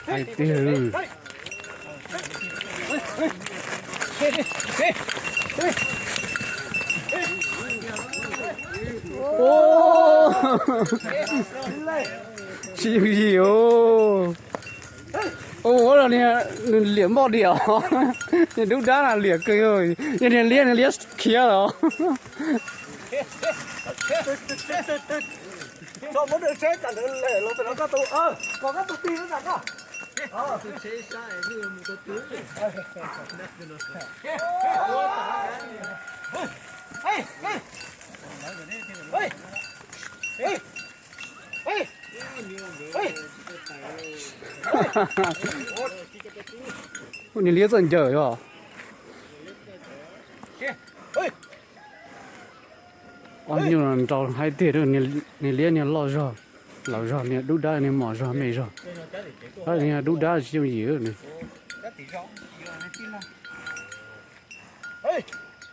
Hais tiag. Tsis yooj yim os. Ua los nws liam npoj diam os. Niag dub dab na liam kawg, yog niag liab, niag liab khiav los. Niag liab txawj ncaws os. Ob nyuag nraus hais tiag, niag liab niag loj zog, laus zog, niag dub dab niag mos zog me zog. Niag dub dab tsis yooj yim.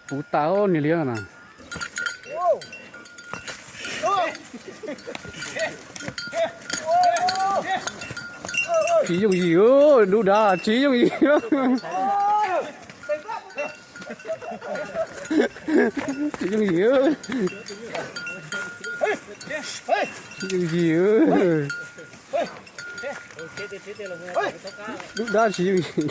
Puv tas niag liab na. Tsis yooj yim, dub dab tsis yooj yim. Tsis yooj yim, tsis yooj yim. Dub dab tsis yooj yim.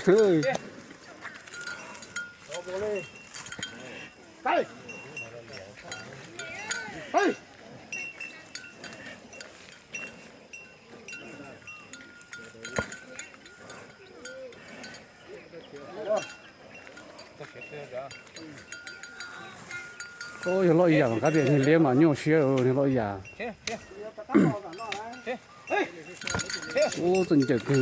Yog loj ib yam mas qab tias niag liab mas nyuaj siab, niag loj ib yam. Ub, txawj ncaws kawg.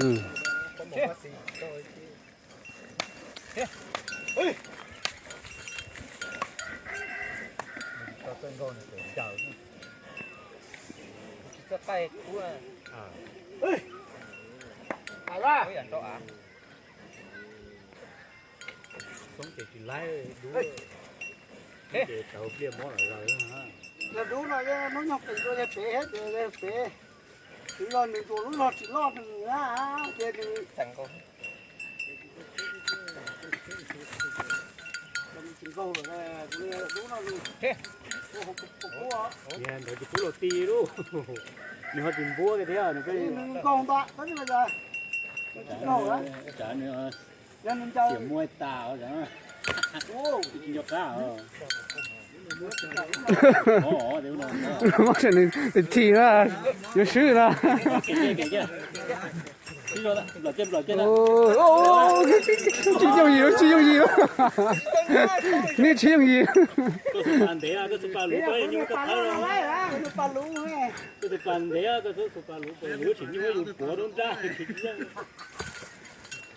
Xoob ces tsis laib dub, ces tau pliaj mob lawm. Yog dub no hnub nyoog qis dua yog tsev thiab ces yog tsev. Tsis yog nws tus lub log tsis loj nws na, ces nws tsis nkaug lawm, dub no nws ntawd tsis pub los ti lub, nws ho tsis npuab kiag thiab nws nkaug nta, nws tsis nkaug, yog nws ncaws muaj tas, tsis nco qab. Nws thi na, yuav swb na. Tsis yooj yim, tsis yooj yim, neb tsis yooj yim.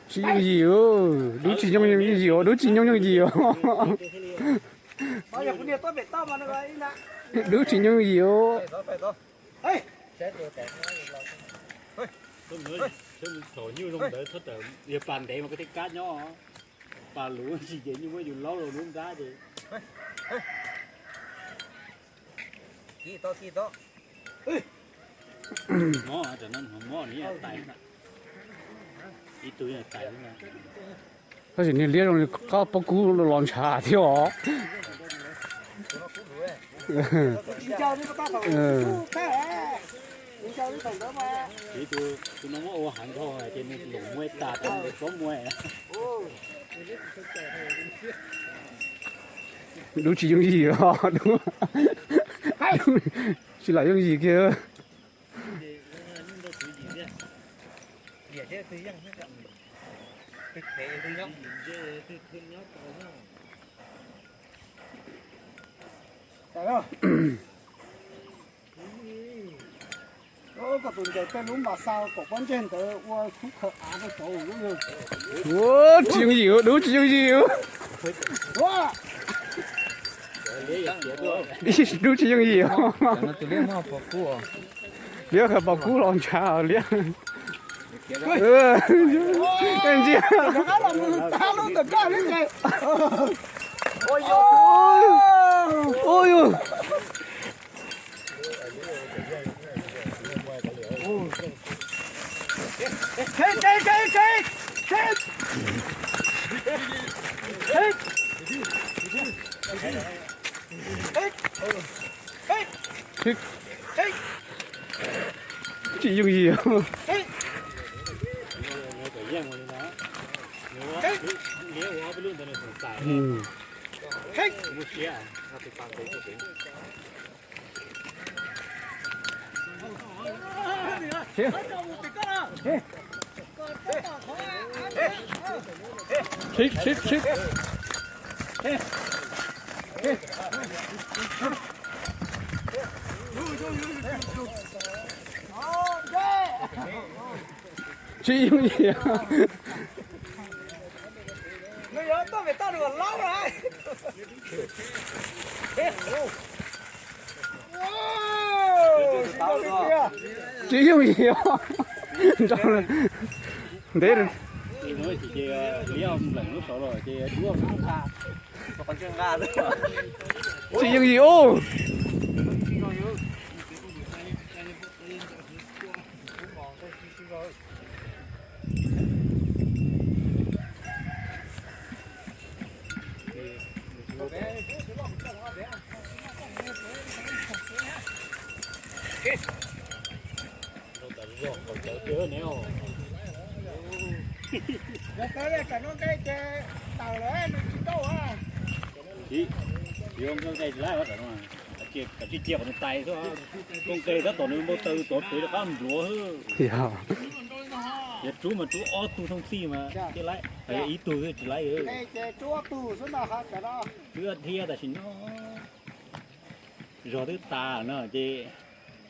Tsis yooj yim, dub tsis yooj yim, dub tsis yooj yim, dub tsis yooj yim. Dub tsis yooj yim. Thaum nyuj zoo ntawd txhob tawm, yog pas ntev mas koj thiaj kam nyob. Pas luv tsis ces nyuj muab yus laub rau lub nrab ces. Mob, mob ib tug tais. Tab sis niag liab zoo li qab pob kub los ntshav thiab os. Ib tug, tus no muab ua heev dhau ces nws lum muaj tas tau nws txob muaj. Dub tsis yooj yim os, dub tsis lam yooj yim kiag. Koj tus ncaws tej lub npas xa kaum pob ntseg ntawd ua khub khaws av rau saud lub. Ua tsis yooj yim, dub tsis yooj yim. Dub tsis yooj yim. Liab khaws pom kub los ntshav liab. Ntsia. Ua yus. Tsis yooj yim. Tsis yooj yim. Tsis yooj yim. Ntev. Tsis yooj yim os. Tsis, yuav nkaus tais tsis laib, kav tsij cia qhov nws tais xwb, koob tes tab tom nws npau taws tod pem rov qab npluav xwb. Yog rub mas rub ob tug thooj txhij mas thiaj laib, ib tug xwb tsis laib. Twb dhia tam sim no zog twb tas no ces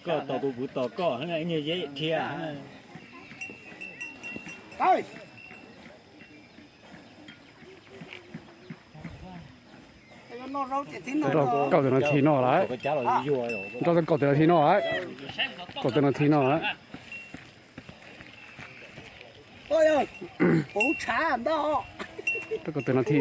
koj tos kuv kuv tos koj, ib nyuag zeb dhia. Nrog kaum tawm no thi no lawm. Nrog kaum tawm no thi no lawm. Kaum tawm no thi no lawm. Kaum tawm no thi.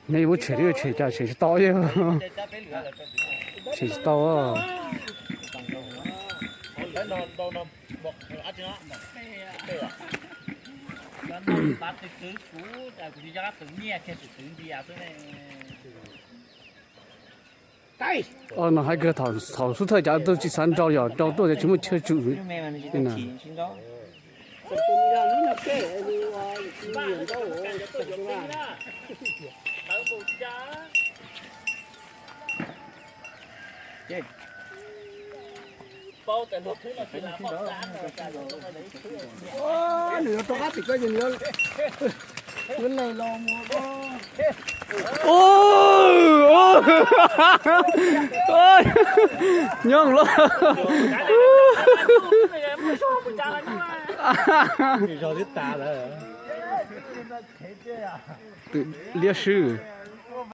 Nej yuav tshem li tshem cas tshem tsis tau, tshem tsis tau. Os, no hais kawg thaum xub thawj cas tuaj tsis xav nrau, yog nrau tuaj ces tsis muaj chaw tsum li na. Nws yuav rov qab tim ko ces nws yuav, yuav les los mus. Nyob los. Twm liab swb.